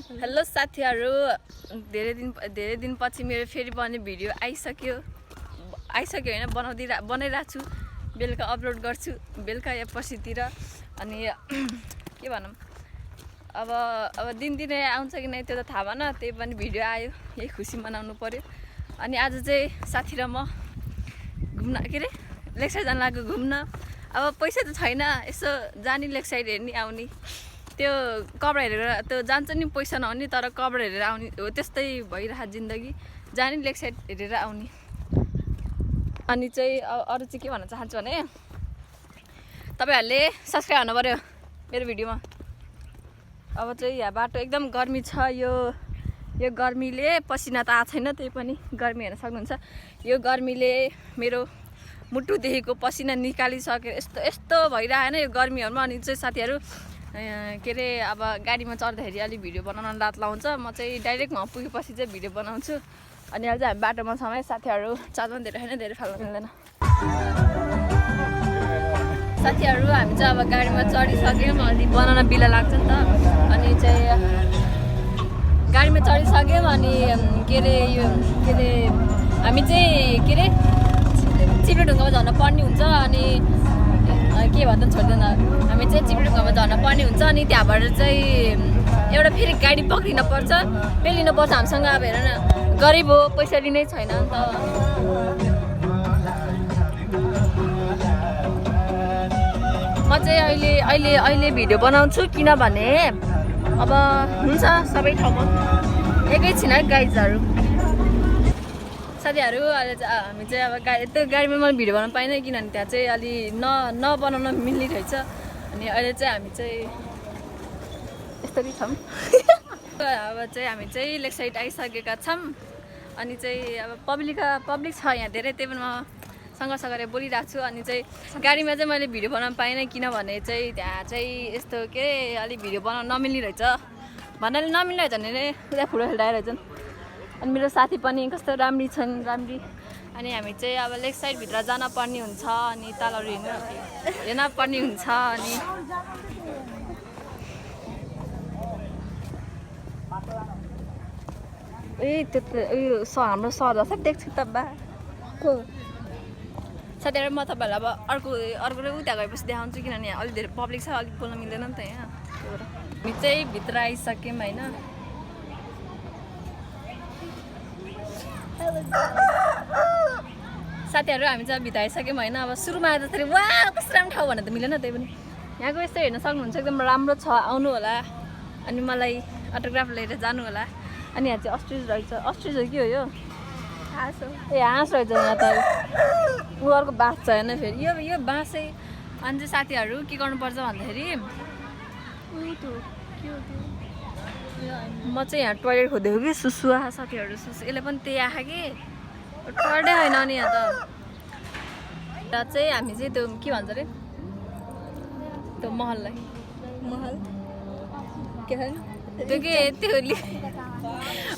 hello साथीहरु धेरै दिन पछि मेरो फेरि बन्ने भिडियो आइसक्यो हैन बनाइरा छु बेलुका अपलोड गर्छु बेलुका या पछितिर अनि के भनौं अब दिनदिनै आउँछ कि नै त्यो त थाहा भएन त्यही पनि भिडियो आयो यही खुसी मनाउनु पर्यो अनि आज चाहिँ साथी र म घुम्न के रे लेक साइड जान लाग्यो घुम्न अब पैसा त छैन यसो जानी लेक साइड हेर्नी आउनी त्यो कपडा हेरेर त्यो जान्छ नि पैसा नहुने तर कपडा हेरेर आउने हो त्यस्तै भइरहा जिन्दगी जानी लेक साइड हेरेर आउने अनि चाहिँ अरु चाहिँ के भन्न चाहन्छु भने तपाईहरुले सब्स्क्राइब गर्नु पर्यो मेरो भिडियोमा अब चाहिँ यहाँ बाटो एकदम गर्मी छ यो गर्मीले पसिना त आ छैन त्यही पनि गर्मी हेर्न सक्नुहुन्छ यो गर्मीले मेरो मुटु देखेको पसिना निकालिसकेर यस्तो भइरहेन यो गर्मीहरुमा अनि चाहिँ साथीहरु के रे अब गाडीमा चढ्दाखेरि अलि भिडियो बनाउन लात लाउँछ म चाहिँ डाइरेक्ट वहाँ पुगेपछि चाहिँ भिडियो बनाउँछु अनि अहिले चाहिँ हामी बाटोमा छौँ साथीहरु चार्ज पनि धेरै फाल्न मिल्दैन साथीहरु हामी चाहिँ अब गाडीमा चढिसक्यौं अलि बनाउन बिला लाग्छ नि त अनि चाहिँ गाडीमा चढिसक्यौं अनि के रे हामी चाहिँ के रे चिप्लेढुङ्गामा झर्न पर्ने हुन्छ अनि के भन्दा छोड्दैन हामी चाहिँ चिप्लेढुङ्गामा झर्न पर्ने हुन्छ अनि त्यहाँबाट चाहिँ एउटा फेरि गाडी पक्रिन पर्छ लिनु पर्छ हामीसँग अब हेर न गरिब हो पैसा लिनै छैन नि त म चाहिँ अहिले भिडियो बनाउँछु किनभने अब हुन्छ सबै ठाउँमा एकैछिन है गाइजहरु साथीहरु अहिले चाहिँ हामी चाहिँ अब त्यो गाडीमा मैले भिडियो बनाउन पाइनँ किनभने त्यहाँ चाहिँ अलि नबनाउन मिल्ने रहेछ अनि अहिले चाहिँ हामी चाहिँ यस्तरी छौँ अब चाहिँ हामी चाहिँ लेक साइड आइसकेका छौँ अनि चाहिँ अब पब्लिक छ यहाँ धेरै त्यही पनि म संघर्ष गरेर बोलिरहेको छु अनि चाहिँ गाडीमा चाहिँ मैले भिडियो बनाउन पाइनँ किनभने चाहिँ त्यहाँ चाहिँ यस्तो के अलि भिडियो बनाउन नमिल्ने रहेछ भन्नाले नमिल्ने रहेछ भने उता फुटबल खेलिरहेछन् अनि मेरो साथी पनि कस्तो राम्री अनि हामी चाहिँ अब लेक साइड भित्र जान पर्ने हुन्छ अनि तालहरु हेर्न पर्ने हुन्छ अनि त्यो हाम्रो सर जस्तो देख्छु त बा साथीहरु म तपाईहरुलाई अब अर्को उता गएपछि देखाउँछु किनभने अलि धेरै पब्लिक छ अलिक बोल्न मिल्दैन नि त यहाँ हामी चाहिँ भित्र आइसक्यौँ हैन साथीहरु हामी चाहिँ भित्र आइसक्यौँ हैन अब सुरुमा आउँदाखेरि वा कस्तो राम्रो ठाउँ भने त मिलेन त्यही पनि यहाँको यस्तो हेर्न सक्नुहुन्छ एकदम राम्रो छ आउनु होला अनि मलाई अटोग्राफ लिएर जानु होला अनि यहाँ चाहिँ अस्ट्रिज हो कि हो यो हाँस रहेछ यहाँ त उनीहरूको बाँस छ होइन फेरि यो बाँस चाहिँ अनि चाहिँ साथीहरु के गर्नुपर्छ भन्दाखेरि म चाहिँ यहाँ टोइलेट खोजेको कि सुसु आहा साथीहरु सुसु यसले पनि त्यही आहा कि टर्डै होइन नि यहाँ त चाहिँ हामी चाहिँ त्यो के भन्छ अरे त्यो महल के त्यो के त्यो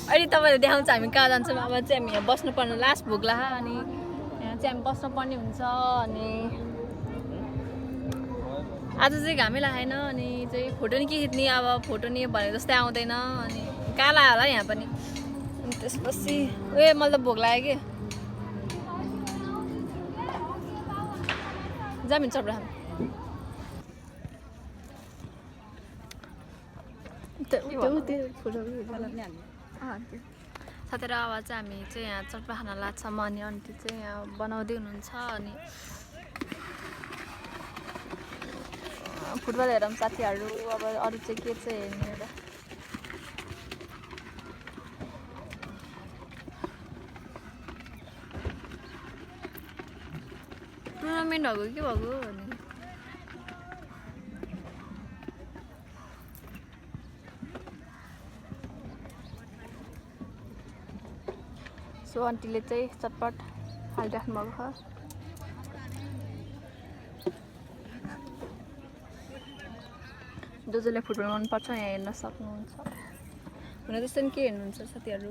अहिले तपाईँले देखाउँछ हामी कहाँ जान्छौँ अब चाहिँ हामी यहाँ बस्नुपर्ने लास्ट भोग्ला अनि यहाँ चाहिँ हामी बस्नुपर्ने हुन्छ अनि आज चाहिँ घामै लागेन अनि चाहिँ फोटो नि के खिच्ने अब फोटो नि भनेको जस्तै आउँदैन अनि काला होला यहाँ पनि अनि त्यसपछि मैले त भोग लाग्यो कि जामिन चप्रा साथीहरु अब चाहिँ हामी चाहिँ यहाँ चट्पा खाना लाग्छ म अनि आन्टी चाहिँ यहाँ बनाउँदै हुनुहुन्छ अनि फुटबल हेरौँ साथीहरु अब अरु चाहिँ के चाहिँ हेर्ने एउटा टुर्नामेन्ट भएको के भएको भने सो आन्टीले चाहिँ चटपट हालिराख्नु भएको छ जसले फुटबल मनपर्छ यहाँ हेर्न सक्नुहुन्छ हुन त्यस्तो नि के हेर्नुहुन्छ साथीहरु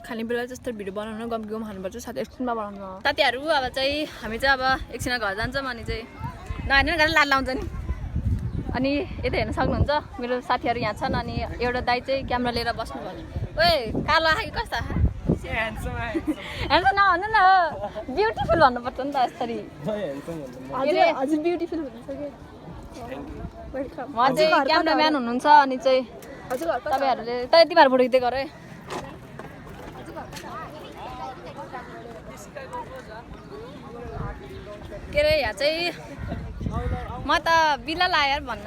खाने बेला जस्तो भिडियो बनाउन गम खानुपर्छ साथी एकछिनमा बनाउनु साथीहरू अब चाहिँ हामी चाहिँ अब एकछिनमा घर जान्छौँ अनि चाहिँ नहानेर गरेर लाद लाउँछ नि अनि यता हेर्न सक्नुहुन्छ मेरो साथीहरू यहाँ छन् अनि एउटा दाइ चाहिँ क्यामेरा लिएर बस्नु भयो ओए कालो आयो कस्तो हेर्छ नभन्नु न ब्युटिफुल भन्नुपर्छ नि त यसरी हजुर ब्युटिफुल हुनुहुन्छ कि म चाहिँ क्यामेराम्यान हुनुहुन्छ अनि चाहिँ तपाईँहरूले तिमीहरू फोटो खिच्दै गर है के अरे यहाँ चाहिँ म त बिला लाएर भन्न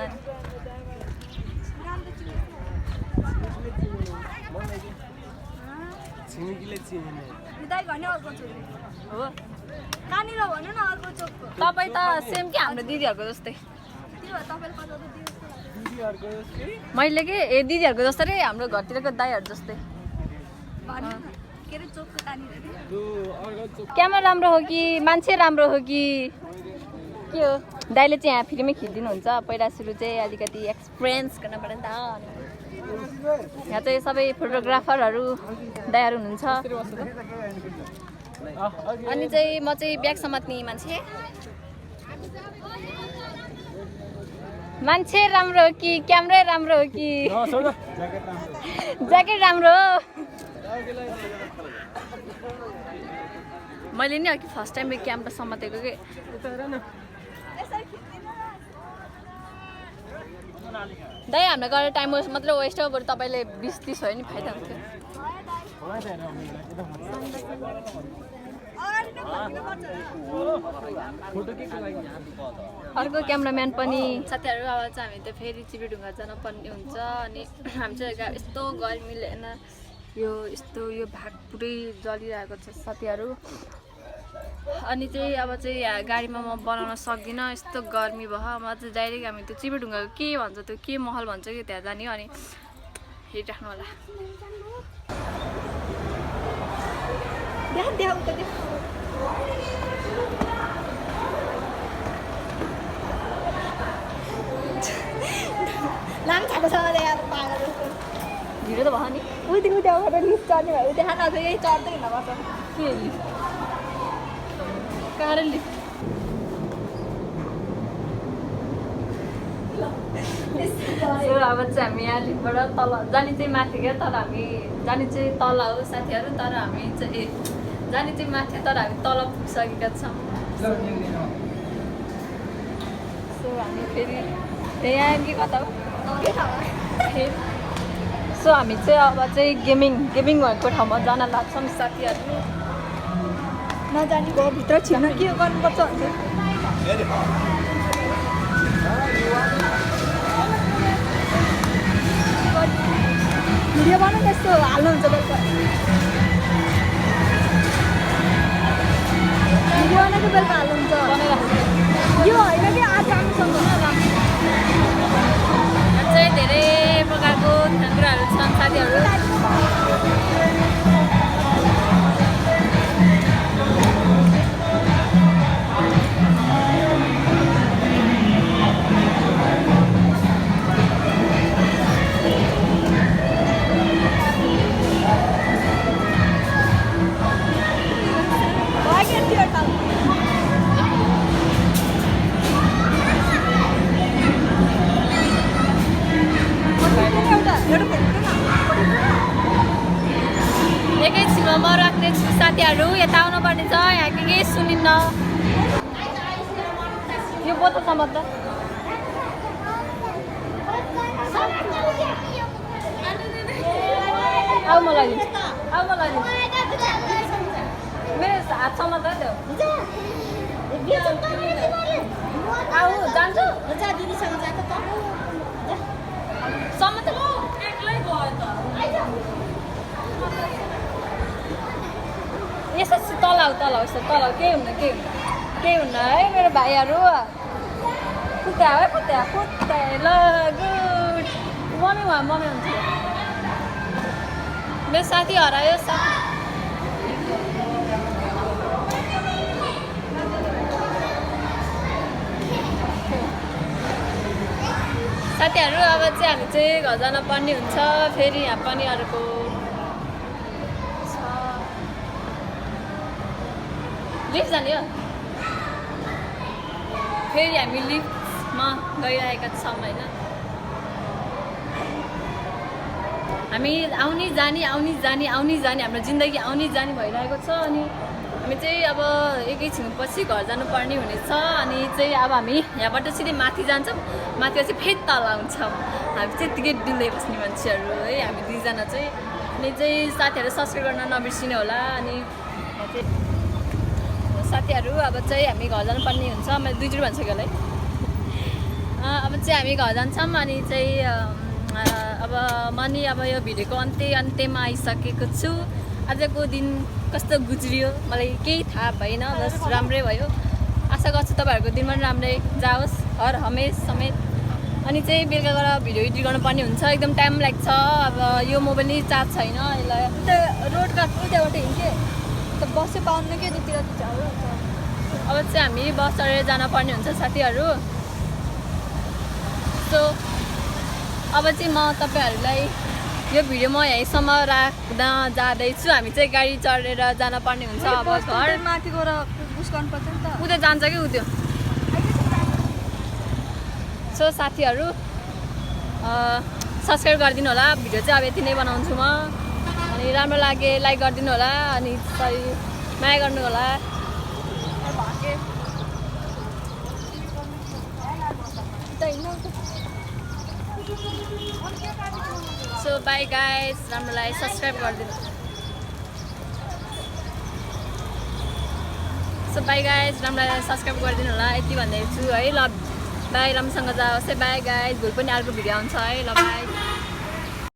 तपाईँ त सेम कि हाम्रो दिदीहरूको जस्तै मैले के ए दिदीहरूको जस्तो रे हाम्रो घरतिरको दाइहरू जस्तै क्यामेरा राम्रो हो कि मान्छे राम्रो हो कि के हो दाइले चाहिँ यहाँ फ्रीमै खिचिदिनुहुन्छ पहिला सुरु चाहिँ अलिकति एक्सपिरियन्स गर्न पर्यो नि त यहाँ चाहिँ सबै फोटोग्राफरहरू दाइहरू हुनुहुन्छ अनि चाहिँ म चाहिँ ब्याग समात्ने मान्छे राम्रो हो कि क्यामेरा राम्रो हो कि ज्याकेट राम्रो हो मैले नि अघि फर्स्ट टाइम क्यामेरा समातेको कि दाइ हामीलाई गरेर टाइम मात्रै वेस्ट हो बरु तपाईँले 20-30 भयो नि फाइदा हुन्थ्यो अर्को क्यामेराम्यान पनि साथीहरू अब चाहिँ हामी त फेरि चिबीढुङ्गा जान पर्ने हुन्छ अनि हामी चाहिँ यस्तो गर्मीले होइन यो यस्तो यो भाग पुरै जलिरहेको छ साथीहरू अनि चाहिँ अब चाहिँ यहाँ गाडीमा म बनाउन सक्दिनँ यस्तो गर्मी भयो म चाहिँ डाइरेक्ट हामी त्यो चिबीढुङ्गाको के भन्छ त्यो के महल भन्छ कि त्यहाँ जाने अनि हेरिराख्नु होला भिडियो त भयो नि उदेखि त्यहाँबाट लिफ्ट चढ्ने भयो त्यहाँ न यही चढ्दै हिँड्नुपर्छ के लिफ्ट कार लिफ्ट अब चाहिँ हामी यहाँ लिफ्टबाट तल जाने चाहिँ माथि क्या तर हामी जाने चाहिँ तल हो साथीहरू तर हामी चाहिँ जाने चाहिँ माथि तर हामी तल पुगिसकेका छौँ सो हामी फेरि यहाँ कि कता हो सो हामी चाहिँ अब चाहिँ गेमिङ भएको ठाउँमा जान लाग्छौँ साथीहरू नजाने भयो भित्र छिर्न के गर्नुपर्छ भन्छ भिडियो बनाउनु यस्तो हाल्नुहुन्छ बेलुका भिडियो बनाएको बेलुका हाल्नुहुन्छ यो होइन कि आज राम्रोसँग चाहिँ धेरै प्रकारको खानेकुराहरू छन् साथीहरू एकैछिनमा म राख्नेछु साथीहरू यता आउनुपर्ने छ यहाँ के सुनिन्न यो बोतल समात्छ आऊ म लगाइदिन्छु मेरो हात समात्छ आऊ जान्छु समात्छ एक्लै गयो त यसो तल यस्तो तल केही हुन्न है मेरो भाइहरू कुत्ता ल गुड मम्मी हुन्छ मेरो साथी हरायो साथीहरू अब चाहिँ हामी चाहिँ घर जान पर्ने हुन्छ फेरि यहाँ पनि अर्को छ लिफ्ट जाने हो फेरि हामी लिफ्टमा गइरहेका छौँ होइन हामी आउने जाने हाम्रो जिन्दगी आउने जाने भइरहेको छ अनि हामी चाहिँ अब एकैछिनपछि घर जानुपर्ने हुनेछ अनि चाहिँ अब हामी यहाँबाट सिधै माथि जान्छौँ माथि चाहिँ फेरि तल आउँछौँ हामी चाहिँ टिकट दिँदै बस्ने मान्छेहरू है हामी दुईजना चाहिँ अनि चाहिँ साथीहरू सब्सक्राइब गर्न नबिर्सिनु होला अनि साथीहरू अब चाहिँ हामी घर जानुपर्ने हुन्छ मैले दुईचोटि भनिसकेँ होला है अब चाहिँ हामी घर जान्छौँ अनि चाहिँ अब म नि अब यो भिडियोको अन्त्यमा आइसकेको छु आजको दिन कस्तो गुज्रियो मलाई केही थाहा भएन बस राम्रै भयो आशा गर्छु तपाईँहरूको दिन पनि राम्रै जाओस् हर हमेस समेत अनि चाहिँ बेलुका गएर भिडियो एडिट गर्नुपर्ने हुन्छ एकदम टाइम लाग्छ अब यो मोबाइल नै चार्ज छैन यसलाई रोडका उताबाट हिँड्थेँ त बसै पाउनु के त्यतिर अब चाहिँ हामी बस चढेर जानुपर्ने हुन्छ साथीहरू सो अब चाहिँ म तपाईँहरूलाई यो भिडियो म यहीँसम्म राख्दा जाँदैछु हामी चाहिँ गाडी चढेर जानुपर्ने हुन्छ अब घर माथि गएर पुस गर्नुपर्छ नि त उता जान्छ कि उयो सो साथीहरू सब्सक्राइब गरिदिनु होला भिडियो चाहिँ अब यति नै बनाउँछु म अनि राम्रो लागे लाइक गरिदिनु होला अनि सरी माया गर्नु होला सो बाई गाइस राम्रोलाई सब्सक्राइब गरिदिनु सो बाई गाइस राम्रोलाई सब्सक्राइब गरिदिनु होला यति भन्दैछु है ल बाई राम्रोसँग जाओस् है बाई गाइस भोलि पनि अर्को भिडियो आउँछ है ल बाई